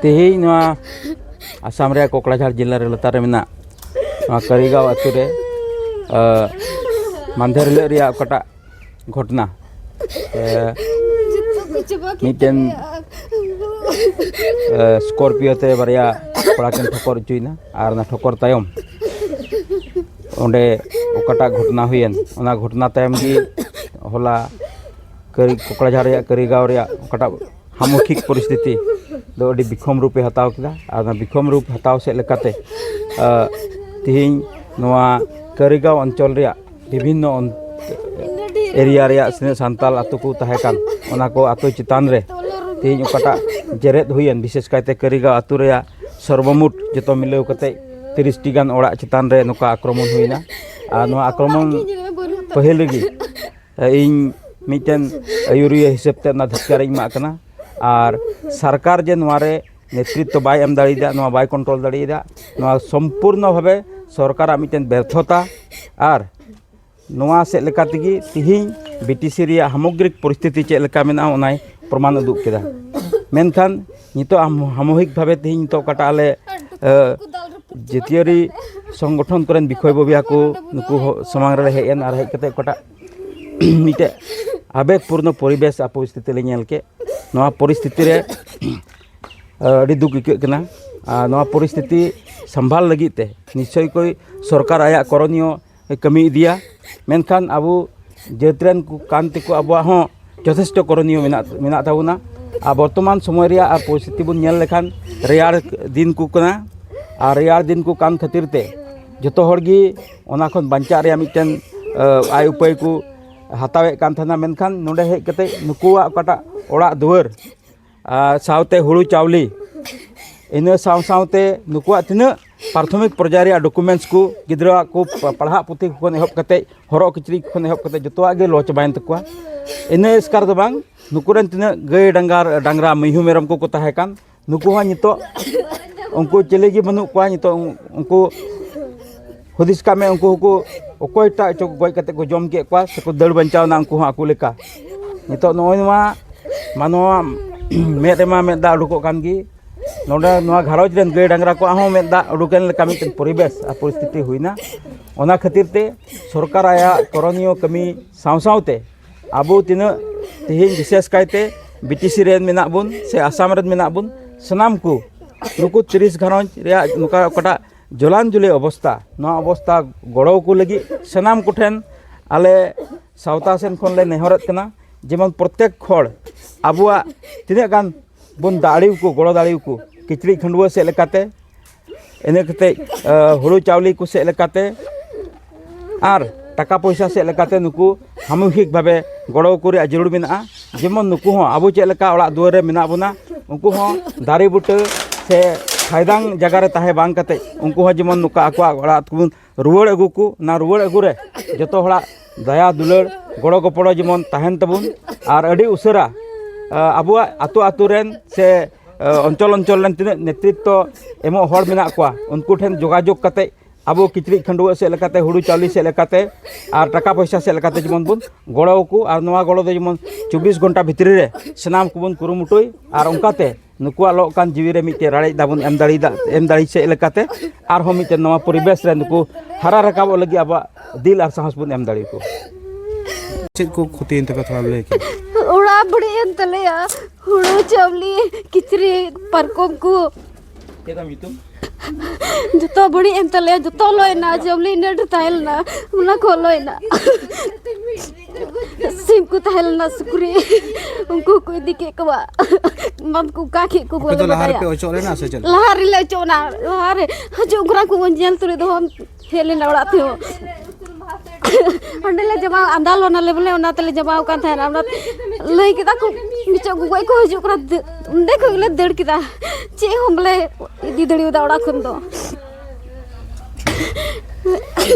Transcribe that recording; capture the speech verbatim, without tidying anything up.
ᱛᱮᱦᱮᱧ ᱱᱚᱣᱟ ᱟᱥᱟᱢ ᱨᱮᱭᱟᱜ ᱠᱚᱠᱲᱟᱡᱷᱟᱲ ᱡᱮᱞᱟ ᱨᱮ ᱞᱟᱛᱟᱨ ᱨᱮ ᱢᱮᱱᱟᱜ ᱱᱚᱣᱟ ᱠᱟᱹᱨᱤᱜᱟᱸᱣ ᱟᱹᱛᱩ ᱨᱮ, ᱟᱹ, ᱢᱟᱱᱫᱷᱮᱨ ᱦᱤᱞᱳᱜ ᱨᱮᱭᱟᱜ ᱚᱠᱟᱴᱟᱜ ᱜᱷᱚᱴᱱᱟ, ᱟᱹ, ᱢᱤᱫᱴᱮᱱ, ᱟᱹ, ᱥᱠᱚᱨᱯᱤᱭᱳ ᱛᱮ ᱵᱟᱨᱭᱟ ᱠᱚᱲᱟ ᱠᱤᱱ ᱴᱷᱚᱠᱚᱨ ᱦᱚᱪᱚᱭᱮᱱᱟ, ᱟᱨ ᱚᱱᱟ ᱴᱷᱚᱠᱚᱨ ᱛᱟᱭᱚᱢ ᱚᱸᱰᱮ ᱚᱠᱟᱴᱟᱜ ᱜᱷᱚᱴᱱᱟ ᱦᱩᱭᱮᱱ, ᱚᱱᱟ ᱜᱷᱚᱴᱱᱟ ᱛᱟᱭᱚᱢ ᱜᱮ ᱦᱚᱞᱟ ᱠᱟᱹᱨᱤ-, ᱠᱚᱠᱲᱟᱡᱷᱟᱲ ᱨᱮᱭᱟᱜ ᱠᱟᱹᱨᱤᱜᱟᱸᱣ ᱨᱮᱭᱟᱜ ᱚᱠᱟᱴᱟᱜ ᱦᱟᱢᱩᱠᱷᱤᱠ ᱯᱚᱨᱤᱥᱛᱷᱤᱛᱤ ᱫᱚ ᱟᱹᱰᱤ ᱵᱤᱠᱷᱚᱢ ᱨᱩᱯᱮ ᱦᱟᱛᱟᱣ ᱠᱮᱫᱟ᱾ ᱟᱨ ᱚᱱᱟ ᱵᱤᱠᱷᱚᱢ ᱨᱩᱯ ᱦᱟᱛᱟᱣ ᱥᱮᱫ ᱞᱮᱠᱟᱛᱮ, ᱟᱹ, ᱛᱮᱦᱮᱧ ᱱᱚᱣᱟ ᱠᱟᱹᱨᱤᱜᱟᱸᱣ ᱚᱧᱪᱚᱞ ᱨᱮᱭᱟᱜ ᱵᱤᱵᱷᱤᱱᱱᱚ ᱚᱱ-, ᱮᱨᱤᱭᱟ ᱨᱮᱭᱟᱜ ᱛᱤᱱᱟᱹᱜ ᱥᱟᱱᱛᱟᱞ ᱟᱹᱛᱩ ᱠᱚ ᱛᱟᱦᱮᱸ ᱠᱟᱱ, ᱚᱱᱟ ᱠᱚ ᱟᱹᱛᱩ ᱪᱮᱛᱟᱱ ᱨᱮ ᱛᱮᱦᱮᱧ ᱚᱠᱟᱴᱟᱜ ᱡᱮᱨᱮᱫ ᱦᱩᱭᱮᱱ, ᱵᱤᱥᱮᱥ ᱠᱟᱭᱛᱮ ᱠᱟᱹᱨᱤᱜᱟᱸᱣ ᱟᱹᱛᱩ ᱨᱮᱭᱟᱜ ᱥᱚᱨᱵᱚᱢᱳᱴ ᱡᱚᱛᱚ ᱢᱤᱞᱟᱹᱣ ᱠᱟᱛᱮ ᱛᱤᱨᱤᱥ ᱴᱤ ᱜᱟᱱ ᱚᱲᱟᱜ ᱪᱮᱛᱟᱱ ᱨᱮ ᱱᱚᱝᱠᱟ ᱟᱠᱨᱚᱢᱚᱱ ᱦᱩᱭᱱᱟ᱾ ᱟᱨ ᱱᱚᱣᱟ ᱟᱠᱨᱚᱢᱚᱱ ᱯᱟᱹᱦᱤᱞ ᱨᱮᱜᱮ ᱤᱧ ᱢᱤᱫᱴᱮᱱ ᱟᱹᱭᱩᱨᱤᱭᱟᱹ ᱦᱤᱥᱟᱹᱵ ᱛᱮ ᱚᱱᱟ ᱫᱷᱤᱠᱠᱟᱨᱤᱧ ᱮᱢᱟᱜ ᱠᱟᱱᱟ᱾ ᱟᱨ ᱥᱚᱨᱠᱟᱨ ᱡᱮ ᱱᱚᱣᱟ ᱨᱮ ᱱᱮᱛᱨᱤᱛᱛᱚ ᱵᱟᱭ ᱮᱢ ᱫᱟᱲᱮᱭᱟᱫᱟ, ᱱᱚᱣᱟ ᱵᱟᱭ ᱠᱚᱱᱴᱨᱳᱞ ᱫᱟᱲᱮᱭᱟᱫᱟ, ᱱᱚᱣᱟ ᱥᱚᱢᱯᱩᱨᱱᱚ ᱵᱷᱟᱵᱮ ᱥᱚᱨᱠᱟᱨᱟᱜ ᱢᱤᱫᱴᱮᱱ ᱵᱮᱨᱛᱷᱚᱛᱟ᱾ ᱟᱨ ᱱᱚᱣᱟ ᱥᱮᱫ ᱞᱮᱠᱟ ᱛᱮᱜᱮ ᱛᱤᱦᱤᱧ ᱵᱤ ᱴᱤ ᱥᱤ ᱨᱮᱭᱟᱜ ᱥᱟᱢᱚᱜᱽᱨᱤᱠ ᱯᱚᱨᱤᱥᱛᱷᱤᱛᱤ ᱪᱮᱫ ᱞᱮᱠᱟ ᱢᱮᱱᱟᱜᱼᱟ, ᱚᱱᱟᱭ ᱯᱨᱚᱢᱟᱱ ᱩᱫᱩᱜ ᱠᱮᱫᱟ᱾ ᱢᱮᱱᱠᱷᱟᱱ ᱱᱤᱛᱚᱜ ᱟᱢ ᱥᱟᱢᱩᱦᱤᱠ ᱵᱷᱟᱵᱮ ᱛᱤᱦᱤᱧ ᱱᱤᱛᱚᱜ ᱚᱠᱟᱴᱟᱜ ᱟᱞᱮ, ᱟᱹ, ᱡᱟᱹᱛᱤᱭᱟᱹᱨᱤ ᱥᱚᱝᱜᱚᱴᱷᱚᱱ ᱠᱚᱨᱮᱱ ᱵᱤᱠᱷᱚᱭ ᱵᱟᱹᱵᱤᱭᱟ ᱠᱚ ᱱᱩᱠᱩ ᱦᱚ-, ᱥᱟᱢᱟᱝ ᱨᱮᱞᱮ ᱦᱮᱡ ᱮᱱ, ᱟᱨ ᱦᱮᱡ ᱠᱟᱛᱮ ᱚᱠᱟᱴᱟᱜ ᱢᱤᱫᱴᱮᱡ ᱟᱵᱮᱜᱽᱯᱩᱨᱱᱚ ᱯᱚᱨᱤᱵᱮᱥ ᱟᱨ ᱯᱚᱨᱤᱥᱛᱷᱤᱛᱤ ᱞᱮ ᱧᱮᱞ ᱠᱮᱫ᱾ ᱱᱚᱣᱟ ᱯᱚᱨᱤᱥᱛᱷᱤᱛᱤ ᱨᱮ ᱟᱹᱰᱤ ᱫᱩᱠ ᱟᱹᱭᱠᱟᱹᱜ ᱠᱟᱱᱟ᱾ ᱟᱨ ᱱᱚᱣᱟ ᱯᱚᱨᱤᱥᱛᱷᱤᱛᱤ ᱥᱟᱢᱵᱷᱟᱞ ᱞᱟᱹᱜᱤᱫ ᱛᱮ ᱱᱤᱥᱪᱚᱭ ᱠᱚᱭ ᱥᱚᱨᱠᱟᱨ ᱟᱭᱟᱜ ᱠᱚᱨᱚᱱᱤᱭᱚ ᱠᱟᱹᱢᱤ ᱤᱫᱤᱭᱟ᱾ ᱢᱮᱱᱠᱷᱟᱱ ᱟᱵᱚ ᱡᱟᱹᱛ ᱨᱮᱱ ᱠᱚ ᱠᱟᱱ ᱛᱮᱠᱚ ᱟᱵᱚᱣᱟᱜ ᱦᱚᱸ ᱡᱚᱛᱷᱮᱥᱴᱚ ᱠᱚᱨᱚᱱᱤᱭᱚ ᱢᱮᱱᱟᱜ, ᱢᱮᱱᱟᱜ ᱛᱟᱵᱚᱱᱟ᱾ ᱟᱨ ᱵᱚᱨᱛᱚᱢᱟᱱ ᱥᱚᱢᱚᱭ ᱨᱮᱭᱟᱜ ᱟᱨ ᱯᱚᱨᱤᱥᱛᱷᱤᱛᱤ ᱵᱚᱱ ᱧᱮᱞ ᱞᱮᱠᱷᱟᱱ ᱨᱮᱭᱟᱲ ᱫᱤᱱ ᱠᱚ ᱠᱟᱱᱟ᱾ ᱟᱨ ᱨᱮᱭᱟᱲ ᱫᱤᱱ ᱠᱚ ᱠᱟᱱ ᱠᱷᱟᱹᱛᱤᱨ ᱛᱮ ᱡᱚᱛᱚ ᱦᱚᱲ ᱜᱮ ᱚᱱᱟ ᱠᱷᱚᱱ ᱵᱟᱧᱪᱟᱜ ᱨᱮᱭᱟᱜ ᱢᱤᱫᱴᱮᱱ, ᱟᱹ, ᱟᱭ ᱩᱯᱟᱹᱭ ᱠᱚ ᱦᱟᱛᱟᱣᱮᱫ ᱠᱟᱱ ᱛᱟᱦᱮᱱᱟ᱾ ᱢᱮᱱᱠᱷᱟᱱ ᱱᱚᱰᱮ ᱦᱮᱡ ᱠᱟᱛᱮ ᱱᱩᱠᱩᱣᱟᱜ ᱚᱠᱟᱴᱟᱜ ᱚᱲᱟᱜ ᱫᱩᱣᱟᱹᱨ ᱟᱨ ᱥᱟᱶᱛᱮ ᱦᱩᱲᱩ ᱪᱟᱣᱞᱮ, ᱤᱱᱟᱹ ᱥᱟᱶ ᱥᱟᱶᱛᱮ ᱱᱩᱠᱩᱣᱟᱜ ᱛᱤᱱᱟᱹᱜ ᱯᱨᱟᱛᱷᱚᱢᱤᱠ ᱯᱚᱨᱡᱟᱭ ᱨᱮᱭᱟᱜ ᱰᱚᱠᱩᱢᱮᱱᱴᱥ ᱠᱚ, ᱜᱤᱫᱽᱨᱟᱹᱣᱟᱜ ᱠᱚ ᱯᱟ-, ᱯᱟᱲᱦᱟᱜ ᱯᱩᱛᱷᱤ ᱠᱷᱚᱱ ᱮᱦᱚᱵ ᱠᱟᱛᱮ, ᱦᱚᱨᱚᱜ ᱠᱤᱪᱨᱤᱡ ᱠᱷᱚᱱ ᱮᱦᱚᱵ ᱠᱟᱛᱮ ᱡᱚᱛᱚᱣᱟᱜ ᱜᱮ ᱞᱚ ᱪᱟᱵᱟᱭᱮᱱ ᱛᱟᱠᱚᱣᱟ᱾ ᱤᱱᱟᱹ ᱮᱥᱠᱟᱨ ᱫᱚ ᱵᱟᱝ, ᱱᱩᱠᱩ ᱨᱮᱱ ᱛᱤᱱᱟᱹᱜ ᱜᱟᱹᱭ ᱰᱟᱝᱜᱟ, ᱰᱟᱝᱨᱟ, ᱢᱤᱦᱩ ᱢᱮᱨᱚᱢ ᱠᱚᱠᱚ ᱛᱟᱦᱮᱸ ᱠᱟᱱ, ᱱᱩᱠᱩ ᱦᱚᱸ ᱱᱤᱛᱚᱜ ᱩᱱᱠᱩ ᱪᱤᱞᱤ ᱜᱮ ᱵᱟᱹᱱᱩᱜ ᱠᱚᱣᱟ᱾ ᱱᱤᱛᱚᱜ ᱩᱱᱠᱩ ᱦᱩᱫᱤᱥ ᱠᱟᱜ ᱢᱮ, ᱩᱱᱠᱩ ᱦᱚᱸᱠᱚ ᱚᱠᱚᱭᱴᱟᱜ ᱪᱚ ᱠᱚ ᱜᱚᱡ ᱠᱟᱛᱮ ᱠᱚ ᱡᱚᱢ ᱠᱮᱫ ᱠᱚᱣᱟ, ᱥᱮᱠᱚ ᱫᱟᱹᱲ ᱵᱟᱧᱪᱟᱣ ᱮᱱᱟ ᱩᱱᱠᱩ ᱦᱚᱸ ᱟᱠᱚ ᱞᱮᱠᱟ᱾ ᱱᱤᱛᱚᱜ ᱱᱚᱜᱼᱚᱭ ᱱᱚᱣᱟ ᱢᱟᱱᱣᱟ ᱢᱮᱫ ᱨᱮᱢᱟ ᱢᱮᱫ ᱫᱟᱜ ᱩᱰᱩᱠᱚᱜ ᱠᱟᱱ ᱜᱮ᱾ ᱱᱚᱰᱮ ᱱᱚᱣᱟ ᱜᱷᱟᱨᱚᱸᱡᱽ ᱨᱮᱱ ᱜᱟᱹᱭ ᱰᱟᱝᱨᱟ ᱠᱚᱣᱟᱜ ᱦᱚᱸ ᱢᱮᱫ ᱫᱟᱜ ᱩᱰᱩᱠᱮᱱ ᱞᱮᱠᱟ ᱢᱤᱫᱴᱮᱱ ᱯᱚᱨᱤᱵᱮᱥ ᱟᱨ ᱯᱚᱨᱤᱥᱛᱷᱤᱛᱤ ᱦᱩᱭᱱᱟ᱾ ᱚᱱᱟ ᱠᱷᱟᱹᱛᱤᱨ ᱛᱮ ᱥᱚᱨᱠᱟᱨ ᱟᱭᱟᱜ ᱠᱚᱨᱚᱱᱤᱭᱚ ᱠᱟᱹᱢᱤ ᱥᱟᱶ ᱥᱟᱶᱛᱮ ᱟᱵᱚ ᱛᱤᱱᱟᱹᱜ ᱛᱮᱦᱮᱧ ᱵᱤᱥᱮᱥ ᱠᱟᱭᱛᱮ ᱵᱤᱴᱤᱥᱤ ᱨᱮᱱ ᱢᱮᱱᱟᱜ ᱵᱚᱱ ᱥᱮ ᱟᱥᱟᱢ ᱨᱮᱱ ᱢᱮᱱᱟᱜ ᱵᱚᱱ, ᱥᱟᱱᱟᱢ ᱠᱚ ᱱᱩᱠᱩ ᱛᱤᱨᱤᱥ ᱜᱷᱟᱨᱚᱸᱡᱽ ᱨᱮᱭᱟᱜ ᱱᱚᱝᱠᱟ ᱚᱠᱟᱴᱟᱜ ᱡᱚᱞᱟᱱᱡᱚᱞᱤ ᱚᱵᱚᱥᱛᱟ, ᱱᱚᱣᱟ ᱚᱵᱚᱥᱛᱟ ᱜᱚᱲᱚ ᱠᱚ ᱞᱟᱹᱜᱤᱫ ᱥᱟᱱᱟᱢ ᱠᱚᱴᱷᱮᱱ ᱟᱞᱮ ᱥᱟᱶᱛᱟ ᱥᱮᱱ ᱠᱷᱚᱱ ᱞᱮ ᱱᱮᱦᱚᱨᱮᱫ ᱠᱟᱱᱟ, ᱡᱮᱢᱚᱱ ᱯᱨᱚᱛᱮᱠ ᱦᱚᱲ ᱟᱵᱚᱣᱟᱜ ᱛᱤᱱᱟᱹᱜ ᱜᱟᱱ ᱵᱚᱱ ᱫᱟᱲᱮᱭᱟᱠᱚ, ᱜᱚᱲᱚ ᱫᱟᱲᱮᱭᱟᱠᱚ, ᱠᱤᱪᱨᱤᱡ ᱠᱷᱟᱺᱰᱩᱣᱟᱹ ᱥᱮᱫ ᱞᱮᱠᱟᱛᱮ, ᱤᱱᱟᱹ ᱠᱟᱛᱮ, ᱟᱸ, ᱦᱩᱲᱩ ᱪᱟᱣᱞᱮ ᱠᱚ ᱥᱮᱫ ᱞᱮᱠᱟᱛᱮ ᱟᱨ ᱴᱟᱠᱟ ᱯᱚᱭᱥᱟ ᱥᱮᱫ ᱞᱮᱠᱟᱛᱮ ᱱᱩᱠᱩ ᱥᱟᱢᱩᱦᱤᱠ ᱵᱷᱟᱵᱮ ᱜᱚᱲᱚ ᱠᱚ ᱨᱮᱭᱟᱜ ᱡᱟᱹᱨᱩᱲ ᱢᱮᱱᱟᱜᱼᱟ᱾ ᱡᱮᱢᱚᱱ ᱱᱩᱠᱩ ᱦᱚᱸ ᱟᱵᱚ ᱪᱮᱫ ᱞᱮᱠᱟ ᱚᱲᱟᱜ ᱫᱩᱣᱟᱹᱨ ᱨᱮ ᱢᱮᱱᱟᱜ ᱵᱚᱱᱟ, ᱩᱱᱠᱩ ᱦᱚᱸ ᱫᱟᱨᱮ ᱵᱩᱴᱟᱹ ᱥᱮ ᱯᱷᱟᱭᱫᱟᱝ ᱡᱟᱭᱜᱟ ᱨᱮ ᱛᱟᱦᱮᱸ ᱵᱟᱝ ᱠᱟᱛᱮ ᱩᱱᱠᱩ ᱦᱚᱸ ᱡᱮᱢᱚᱱ ᱱᱚᱝᱠᱟ ᱟᱠᱚᱣᱟᱜ ᱚᱲᱟᱜ ᱛᱮᱵᱚᱱ ᱨᱩᱣᱟᱹᱲ ᱟᱹᱜᱩ ᱠᱚ, ᱚᱱᱟ ᱨᱩᱣᱟᱹᱲ ᱟᱹᱜᱩ ᱨᱮ ᱡᱚᱛᱚ ᱦᱚᱲᱟᱜ ᱫᱟᱭᱟ ᱫᱩᱞᱟᱹᱲ ᱜᱚᱲᱚ ᱜᱚᱯᱚᱲᱚ ᱡᱮᱢᱚᱱ ᱛᱟᱦᱮᱱ ᱛᱟᱵᱚᱱ᱾ ᱟᱨ ᱟᱹᱰᱤ ᱩᱥᱟᱹᱨᱟ, ᱟ, ᱟᱵᱚᱣᱟᱜ ᱟᱛᱳ ᱟᱛᱳ ᱨᱮᱱ ᱥᱮ, ᱟ, ᱚᱧᱪᱚᱞ ᱚᱧᱪᱚᱞ ᱨᱮᱱ ᱛᱤᱱᱟᱹᱜ ᱱᱮᱛᱨᱤᱛᱛᱚ ᱮᱢᱚᱜ ᱦᱚᱲ ᱢᱮᱱᱟᱜ ᱠᱚᱣᱟ, ᱩᱱᱠᱩ ᱴᱷᱮᱱ ᱡᱳᱜᱟᱡᱳᱜᱽ ᱠᱟᱛᱮ ᱟᱵᱚ ᱠᱤᱪᱨᱤᱡ ᱠᱷᱟᱺᱰᱩᱣᱟᱹᱜ ᱥᱮᱫ ᱞᱮᱠᱟᱛᱮ, ᱦᱩᱲᱩ ᱪᱟᱣᱞᱮ ᱥᱮᱫ ᱞᱮᱠᱟᱛᱮ ᱟᱨ ᱴᱟᱠᱟ ᱯᱚᱭᱥᱟ ᱥᱮᱫ ᱞᱮᱠᱟᱛᱮ ᱡᱮᱢᱚᱱ ᱵᱚᱱ ᱜᱚᱲᱚ ᱟᱠᱚ᱾ ᱟᱨ ᱱᱚᱣᱟ ᱜᱚᱲᱚ ᱫᱚ ᱡᱮᱢᱚᱱ ᱪᱚᱵᱵᱤᱥ ᱜᱷᱚᱱᱴᱟ ᱵᱷᱤᱛᱨᱤ ᱨᱮ ᱥᱟᱱᱟᱢ ᱠᱚᱵᱚᱱ ᱠᱩᱨᱩᱢᱩᱴᱩᱭ ᱟᱨ ᱚᱱᱠᱟᱛᱮ ᱱᱩᱠᱩᱣᱟᱜ ᱞᱚᱜ ᱠᱟᱱ ᱡᱤᱣᱤ ᱨᱮ ᱢᱤᱫᱴᱮᱱ ᱨᱟᱲᱮᱡ ᱫᱟᱜ ᱵᱚᱱ ᱮᱢ ᱫᱟᱲᱮᱭᱟᱫᱟ, ᱮᱢ ᱫᱟᱲᱮ ᱥᱮᱫ ᱞᱮᱠᱟᱛᱮ ᱟᱨᱦᱚᱸ ᱢᱤᱫᱴᱮᱱ ᱱᱚᱣᱟ ᱯᱚᱨᱤᱵᱮᱥ ᱨᱮ ᱱᱩᱠᱩ ᱦᱟᱨᱟ ᱨᱟᱠᱟᱵᱚᱜ ᱞᱟᱹᱜᱤᱫ ᱟᱵᱚᱣᱟᱜ ᱫᱤᱞ ᱟᱨ ᱥᱟᱦᱚᱥ ᱵᱚᱱ ᱮᱢ ᱫᱟᱲᱮ ᱟᱠᱚ᱾ ᱪᱮᱫ ᱠᱚ ᱠᱷᱚᱛᱤᱭᱮᱱ ᱛᱟᱯᱮ, ᱛᱷᱚᱲᱟ ᱞᱟᱹᱭ ᱠᱮᱫ? ᱚᱲᱟᱜ ᱵᱟᱹᱲᱤᱡ ᱮᱱ ᱛᱟᱞᱮᱭᱟ, ᱦᱩᱲᱩ ᱪᱟᱣᱞᱮ, ᱠᱤᱪᱨᱤᱡ ᱯᱟᱨᱠᱚᱢ ᱠᱚ᱾ ᱪᱮᱫ ᱛᱟᱢ ᱧᱩᱛᱩᱢ? ᱡᱚᱛᱚ ᱵᱟᱹᱲᱤᱡ ᱮᱱ ᱛᱟᱞᱮᱭᱟ, ᱡᱚᱛᱚ ᱞᱚᱭ ᱮᱱᱟ, ᱪᱟᱣᱞᱮ ᱤᱱᱟᱹ ᱰᱷᱮᱨ ᱛᱟᱦᱮᱸ ᱞᱮᱱᱟ, ᱚᱱᱟ ᱠᱚ ᱞᱚᱭ ᱮᱱᱟ᱾ ᱥᱤᱢ ᱠᱚ ᱛᱟᱦᱮᱸ ᱞᱮᱱᱟ, ᱥᱩᱠᱨᱤ, ᱩᱱᱠᱩ ᱠᱚ ᱤᱫᱤ ᱠᱮᱫ ᱠᱚᱣᱟ᱾ ᱵᱟᱢ ᱠᱚ ᱚᱠᱟ ᱠᱮᱫ ᱠᱚ ᱟᱯᱮ ᱵᱚᱞᱮ ᱫᱚ ᱞᱟᱦᱟ ᱵᱟᱰᱟᱭᱟ᱾ ᱨᱮᱯᱮ ᱚᱪᱚᱜ ᱞᱮᱱᱟ ᱥᱮ ᱪᱮᱫ ᱞᱮᱠᱟ? ᱞᱟᱦᱟ ᱨᱮᱞᱮ ᱚᱪᱚᱜ ᱮᱱᱟ, ᱞᱟᱦᱟ ᱨᱮ ᱦᱤᱡᱩᱜ ᱠᱟᱱᱟ ᱠᱚ, ᱧᱮᱞ ᱛᱩᱞᱩᱡ ᱫᱚ ᱦᱮᱡ ᱞᱮᱱᱟ ᱚᱲᱟᱜ ᱛᱮᱦᱚᱸ᱾ ᱚᱸᱰᱮ ᱞᱮ ᱡᱟᱢᱟ, ᱟᱸᱫᱟᱞ ᱚᱱᱟ ᱞᱮ ᱵᱚᱞᱮ, ᱚᱱᱟ ᱛᱮᱞᱮ ᱡᱟᱢᱟᱣ ᱠᱟᱱ ᱛᱟᱦᱮᱱᱟ᱾ ᱚᱱᱟ ᱞᱟᱹᱭ ᱠᱮᱫᱟ ᱠᱚ, ᱱᱤᱪᱚᱜ ᱜᱚᱜᱚᱡ ᱠᱚ ᱦᱤᱡᱩᱜ ᱠᱟᱱᱟ, ᱫᱟᱹ-, ᱚᱸᱰᱮ ᱠᱷᱚᱡ ᱜᱮᱞᱮ ᱫᱟᱹᱲ ᱠᱮᱫᱟ᱾ ᱪᱮᱫ ᱦᱚᱸ ᱵᱚᱞᱮ ᱤᱫᱤ ᱫᱟᱲᱮᱭᱟᱫᱟ ᱚᱲᱟᱜ ᱠᱷᱚᱱ ᱫᱚ᱾